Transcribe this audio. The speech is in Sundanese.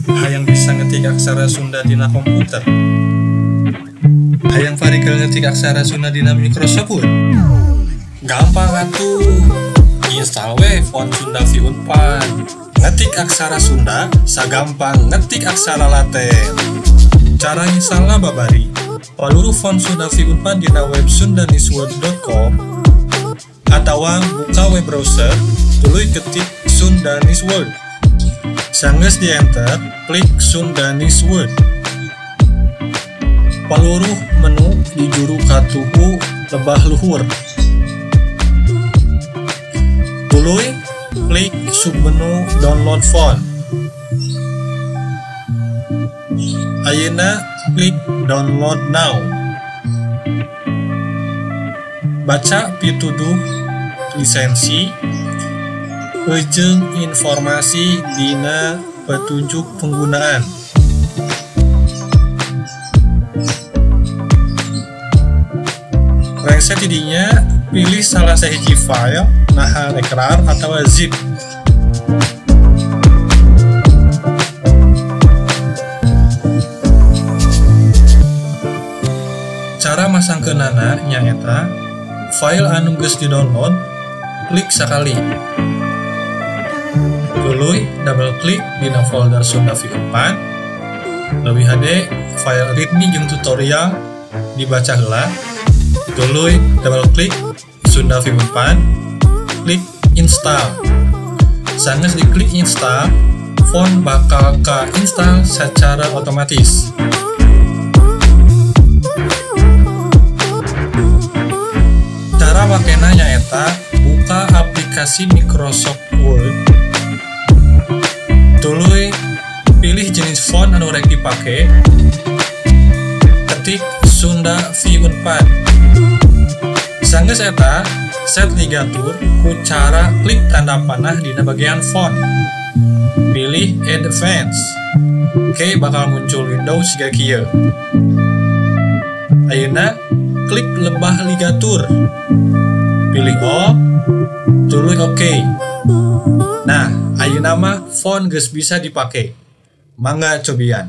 Hayang bisa ngetik aksara Sunda dina komputer. Hayang parikel ngetik aksara Sunda dina Microsoft Word. Gampang atuh. Install we font Sunda Vi Unpad. Ngetik aksara Sunda sagampang ngetik aksara Latin. Cara installna babari. Paluruh font Sunda Vi Unpad dina web sundaniseword.com atawa buka web browser tuluy ketik Sundanese Word. Sanggeus di enter, klik Sundanese Word. Paluruh menu di juru katuhu lebah luhur. Tuluy klik submenu download font. Ayeuna klik download now. Baca pituduh lisensi jeung informasi dina petunjuk penggunaan. Rengse tidinya pilih salah sahiji file, naha rek rar atau zip. Cara masangkeunana nyaeta file anu geus di-download, klik sakali. Tuluy double klik dina folder Sunda Vi Unpad. Leuwih hade file readme jeung tutorial dibaca heula. Tuluy double klik Sunda Vi Unpad, klik install. Sanggeus diklik install, font bakal ka-install secara otomatis. Cara makena nyaeta buka aplikasi Microsoft Word. Tuluy pilih jenis font anu rek dipake, ketik Sunda Vi Unpad. Sanggeus eta, set ligatur ku cara klik tanda panah dina bagian font. Pilih Advance. Oke, bakal muncul window siga kieu. Ayeuna klik lebah ligatur. Pilih all, tuluy OK. Nah, ayeuna mah font geus bisa dipake. Mangga cobian.